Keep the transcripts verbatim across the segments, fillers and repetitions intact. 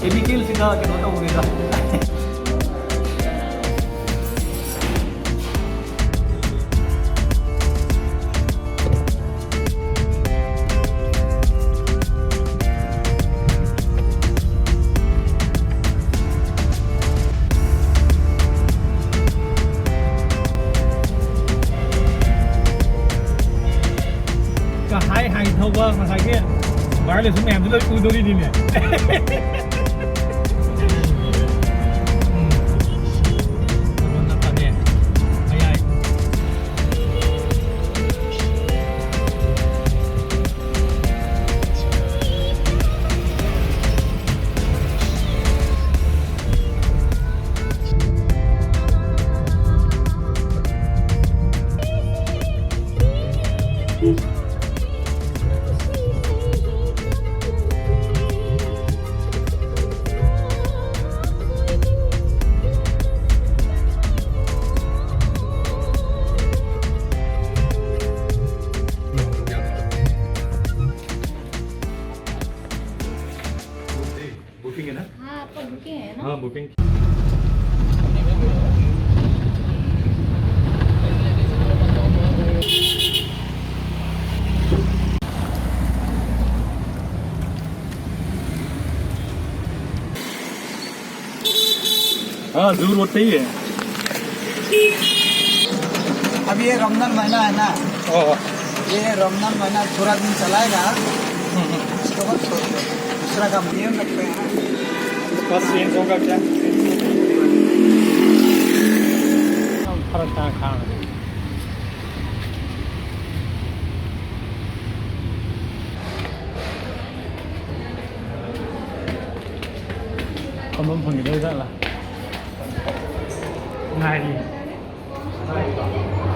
ꯀꯦꯃꯤꯀꯦꯜꯁꯤꯗ ꯀꯩꯅꯣ ꯇꯧꯕꯅꯤꯗ꯫ ꯀ ꯍꯥꯏ ꯍꯥꯏ ꯊꯧꯕ ꯉꯁꯥꯏꯒꯤ ꯚꯥꯏꯌꯣꯂꯦꯁꯟ ꯃꯌꯥꯝꯗꯨ ꯂꯣꯏ ꯎꯗꯣꯔꯤꯅꯤꯅꯦ꯫ ꯎꯝ꯫ ꯀꯩꯅꯣ ꯅꯞꯄꯅꯦ꯫ ꯃꯌꯥꯏ꯫ बुकिंग है ना? हाँ, आपका बुकिंग है ना? हाँ, बुकिंग। हाँ, जू रोड पे ही है। अब ये रमजान महीना है ना, ओह। ये रमजान महीना थोड़ा दिन चलाएगा, हम्म, हम्म। उसके बाद छोड़ दो, दूसरा काम नहीं करते हैं। बस चेंज होगा क्या? फर्क कहाँ, कहाँ है? ꯐꯝꯐꯝ ꯐꯪꯈꯤꯗꯣꯏ ꯖꯥꯠꯂꯥ? ꯉꯥꯏꯔꯤ꯫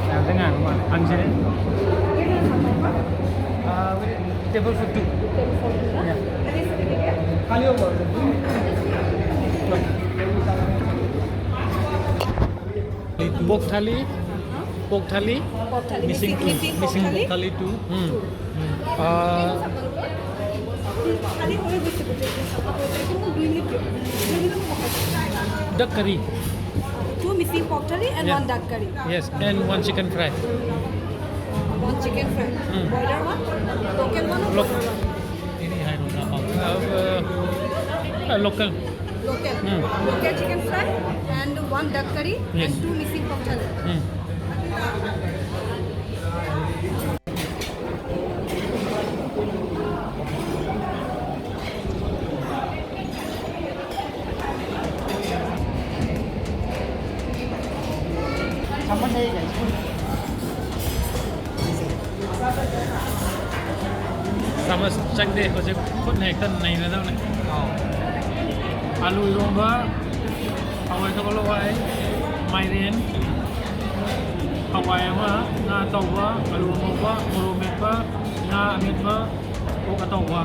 ꯉꯥꯏꯕꯗ ꯉꯥꯏꯕ ꯃꯥꯜꯂꯦ꯫ ꯍꯪꯁꯤꯅꯦ꯫ Table for two. Table for two ꯅ? ꯌꯥ꯫ ꯈꯥꯂꯤ ꯑꯣꯏꯕ꯫ ꯄꯣꯛ ꯊꯥꯂꯤ꯫ ꯄꯣꯛ ꯊꯥꯂꯤ꯫ ꯄꯣꯛ ꯊꯥꯂꯤ꯫ ꯃꯤꯁꯤꯡ ꯃꯤꯁꯤꯡ ꯇꯨ꯫ ꯃꯤꯁꯤꯡ ꯃꯤꯁꯤꯡ ꯄꯣꯛ ꯊꯥꯂꯤ꯫ ꯄꯣꯛ ꯊꯥꯂꯤ ꯇꯨ꯫ ꯎꯝ꯫ ꯎꯝ꯫ ꯑꯥ꯫ ꯈꯥꯂꯤ ꯑꯣꯏꯕꯁꯤꯕꯨꯗꯤ ꯁꯞꯄꯣꯔꯠ ꯇꯧꯗꯦ꯫ ꯑꯗꯨꯝ ꯒ꯭ꯔꯤꯟꯒꯤ Duck curry. Two missing pork curry and Yes. one duck curry. Yes, and one chicken fry. One chicken fry. Hmm. Boiler one? Local one or Loc- boiler one? Any high road, uh, uh, uh, local. Local. Hmm. Local chicken fry and one duck curry Yes. and two missing pork curry. Hmm. ꯆꯥꯃꯁ ꯆꯪꯗꯦ, ꯍꯧꯖꯤꯛ ꯈꯨꯠꯅ ꯍꯦꯛꯇ ꯅꯩꯅꯗꯧꯅꯦ꯫ ꯑꯥꯂꯨ ꯏꯔꯣꯝꯕ, ꯍꯋꯥꯏ ꯇꯧꯕ ꯍꯋꯥꯏ, ꯃꯥꯏꯔꯦꯟ, ꯍꯋꯥꯏ ꯑꯃ, ꯉꯥ ꯑꯇꯥꯎꯕ, ꯑꯥꯂꯨ ꯑꯉꯧꯕ, ꯃꯣꯔꯣꯛ ꯃꯦꯠꯄ, ꯉꯥ ꯑꯃꯦꯠꯄ, ꯑꯣꯛ ꯑꯇꯥꯎꯕ꯫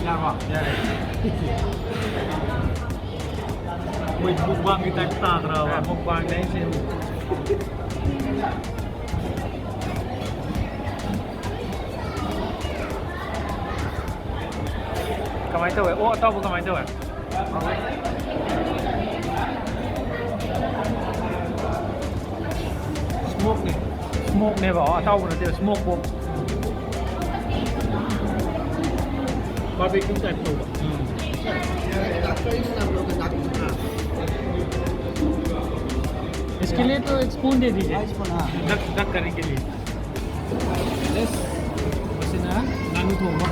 ꯌꯥꯔꯕꯣ? ꯌꯥꯔꯦ꯫ ꯃꯣꯏ ꯃꯨꯛꯕꯥꯡꯒꯤ ꯇꯥꯏꯞ ꯇꯥꯗ꯭ꯔꯕ? ꯑ, ꯃꯨꯛꯕꯥꯡꯅꯦ ꯑꯩꯁꯦ꯫ ꯀꯃꯥꯏꯅ ꯇꯧꯋꯦ? ꯑꯣꯛ ꯑꯇꯥꯎꯕ ꯀꯃꯥꯏꯅ ꯇꯧꯋꯦ? ꯁ꯭ꯃꯣꯛꯅꯦ꯫ ꯁ꯭ꯃꯣꯛꯅꯦꯕ, ꯑꯣ, ꯑꯇꯥꯎꯕ ꯅꯠꯇꯦꯕ, ꯁ꯭ꯃꯣꯛ ꯄꯣꯛ꯫ ꯕꯥꯔꯕꯤꯀ꯭ꯌꯨ ꯇꯥꯏꯞ ꯇꯧꯕ꯫ ꯎꯝ꯫ इसके लिए तो एक स्पून दे दीजिए। हाँ, स्पून, हाँ। डक, डक करी के लिए। ꯃꯁꯤꯅ ꯉꯥꯅꯨ ꯊꯣꯡꯕ꯫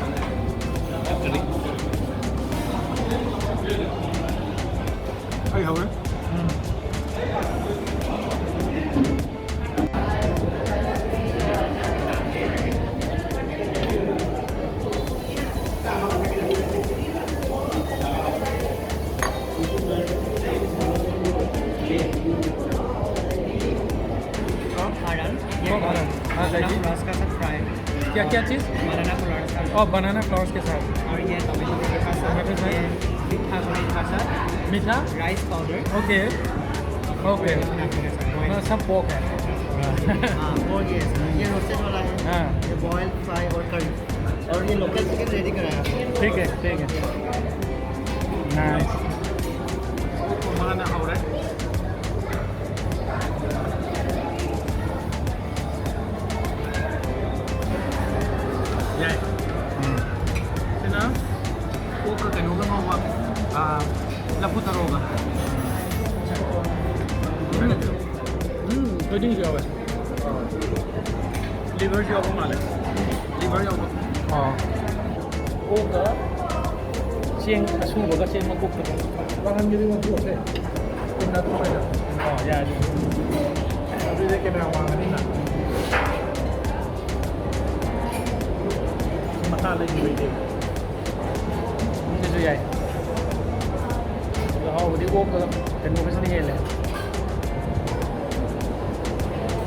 ꯑꯩ ꯍꯧꯔꯦ꯫ ꯎꯝ꯫ हाँ, हाँ, हाँ, हाँ, जी। फ्लावर्स का साथ फ्राई। क्या, क्या चीज़? बनाना फ्लावर्स का। और बनाना फ्लावर्स के साथ। और ये टोमेटो के साथ। टोमेटो साथ। ये मीठा गोभी का साथ। मीठा? Rice powder. ओके। ओके। हाँ, सब पोर्क है। हाँ, पोर्क, यस। ये रोस्टेड वाला है। हाँ। ये बॉइल्ड, फ्राई और करी। और ये लोकल चिकन रेडी कराया आपको। ठीक है, ठीक है। नाइस। ꯃꯥꯅ ꯍꯧꯔꯦ꯫ ꯌꯥꯏ꯫ ꯎꯝ꯫ ꯁꯤꯅ ꯑꯣꯛꯀ ꯀꯩꯅꯣꯒ ꯉꯧꯕ, ꯑꯥ, ꯂꯐꯨ ꯊꯔꯣꯒ꯫ ꯎꯝ, ꯊꯣꯏꯗꯤꯡꯁꯨ ꯌꯥꯎꯋꯦ꯫ ꯂꯤꯚꯔꯁꯨ ꯌꯥꯎꯕ ꯃꯥꯜꯂꯦ꯫ ꯂꯤꯚꯔ ꯌꯥꯎꯕ꯫ ꯑꯥ꯫ ꯑꯣꯛꯀ ꯆꯦꯡ ꯑꯁꯨꯕꯒ ꯆꯦꯡ ꯃꯀꯨꯞꯇꯨꯒ꯫ ꯋꯥꯍꯟꯒꯤꯗꯤ ꯃꯄꯨ ꯑꯣꯏꯔꯦ꯫ ꯄꯨꯟꯅ ꯑꯗꯨꯃꯥꯏꯅ꯫ ꯑꯣ, ꯌꯥꯔꯦ꯫ ꯑꯗꯨꯗꯤ ꯀꯦꯃꯦꯔꯥ ꯋꯥꯡꯉꯅꯤꯅ꯫ ꯃꯈꯥ ꯂꯩꯈꯤꯕꯩꯗꯤ꯫ ꯑꯗꯨꯁꯨ ꯌꯥꯏ꯫ ꯑꯗꯣ ꯍꯥꯎꯕꯗꯤ ꯑꯣꯛꯀ ꯀꯩꯅꯣꯒꯁꯤꯅ ꯍꯦꯜꯂꯦ꯫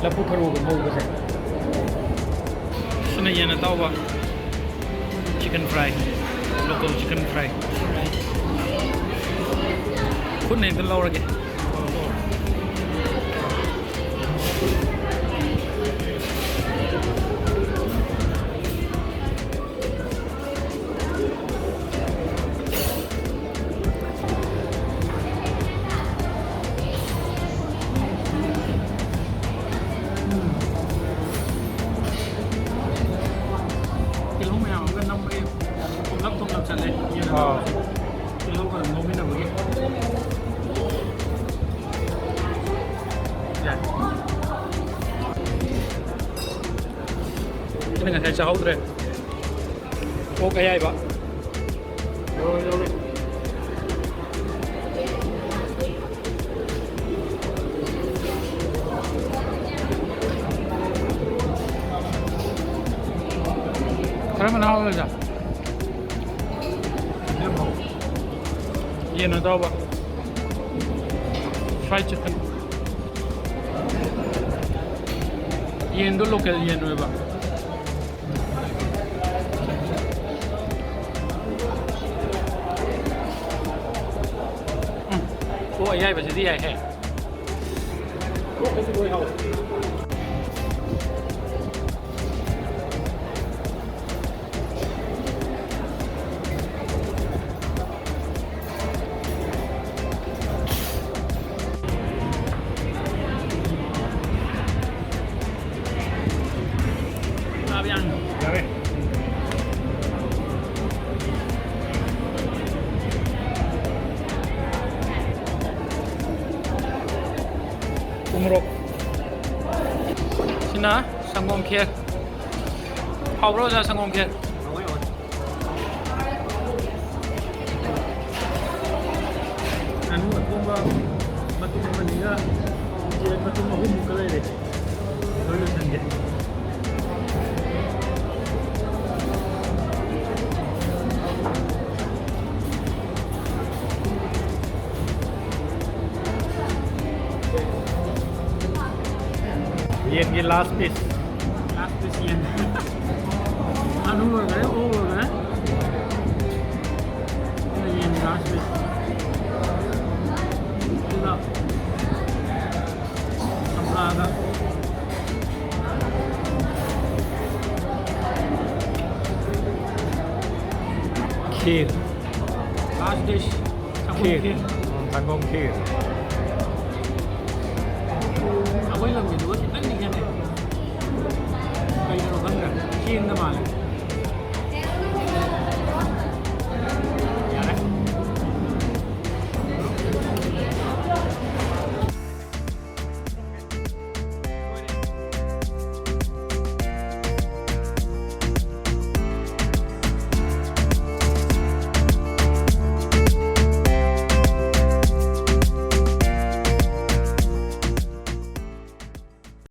ꯂꯐꯨ ꯊꯔꯣꯒ ꯉꯧꯕꯁꯦ꯫ ꯁꯤꯅ ꯌꯦꯟ ꯑꯇꯥꯎꯕ꯫ Chicken fry. Local chicken fry. ꯈꯨꯠꯅ ꯍꯦꯛꯇ ꯂꯧꯔꯒꯦ꯫ ꯇꯤꯜꯍꯧ ꯃꯌꯥꯝ ꯑꯃꯒ ꯅꯝꯕꯒꯤ ꯊꯨꯝꯂꯞ ꯊꯨꯝꯂꯞ ꯆꯠꯂꯦ꯫ ꯑꯥ꯫ ꯇꯤꯜꯍꯧ ꯈꯔ ꯉꯧꯃꯤꯟꯅꯕꯒꯤ꯫ ꯌꯥꯏ꯫ ꯑꯩꯅ ꯉꯁꯥꯏ ꯆꯥꯍꯧꯗ꯭ꯔꯦ꯫ ꯑꯣꯛ ꯑꯌꯥꯏꯕ꯫ ꯀꯔꯝꯕꯅ ꯍꯥꯎꯔꯤꯖꯥ? ꯌꯦꯟ ꯑꯇꯥꯎꯕ꯫ Fried chicken꯫ ꯌꯦꯟꯗꯣ ꯂꯣꯀꯦꯜ ꯌꯦꯟ ꯑꯣꯏꯕ꯫ ꯎꯝ꯫ ꯑꯣ, ꯑꯌꯥꯏꯕꯁꯤꯗꯤ ꯌꯥꯏꯍꯦ꯫ ꯑꯣ, ꯑꯩꯗꯤ ꯂꯣꯏ ꯍꯥꯎꯋꯦ꯫ ꯌꯥꯔꯦ꯫ ꯎꯃꯣꯔꯣꯛ꯫ ꯁꯤꯅ ꯁꯪꯒꯣꯝ ꯈꯦꯔ꯫ ꯍꯥꯎꯕ꯭ꯔꯣ ꯑꯣꯖꯥ, ꯁꯪꯒꯣꯝ ꯈꯦꯔ? ꯉꯥꯅꯨ ꯑꯊꯣꯡꯕ ꯃꯇꯨꯝ ꯑꯃꯅꯤꯒ ꯌꯦꯟ ꯃꯇꯨꯝ ꯑꯍꯨꯝꯃꯨꯛꯀ ꯂꯩꯔꯦ꯫ ꯂꯣꯏ ꯂꯣꯏꯁꯟꯒꯦ꯫ ꯌꯦꯟꯒꯤ last piece꯫ Last piece ꯌꯦꯟ꯫ ꯉꯥꯅꯨ ꯂꯣꯏꯈ꯭ꯔꯦ, ꯑꯣꯛ ꯂꯣꯏꯈ꯭ꯔꯦ꯫ ꯁꯤꯅ ꯌꯦꯟꯒꯤ last piece꯫ ꯑꯗꯨꯒ ꯆꯝꯄ꯭ꯔꯥꯒ꯫ ꯈꯤꯔ꯫ Last dish, ꯁꯪꯒꯣꯝ ꯈꯤꯔ꯫ ꯈꯤꯔ꯫ ꯎꯝ, ꯁꯪꯒꯣꯝ ꯈꯤꯔ꯫ ꯑꯩꯈꯣꯏ ꯂꯝꯒꯤꯗꯨꯒ ꯈꯤꯇꯪꯗꯤ ꯈꯦꯠꯅꯩ꯫ ꯀꯩꯒꯤꯅꯣ ꯈꯪꯗ꯭ꯔꯦ꯫ ꯆꯦꯡꯗ ꯃꯥꯜꯂꯦ꯫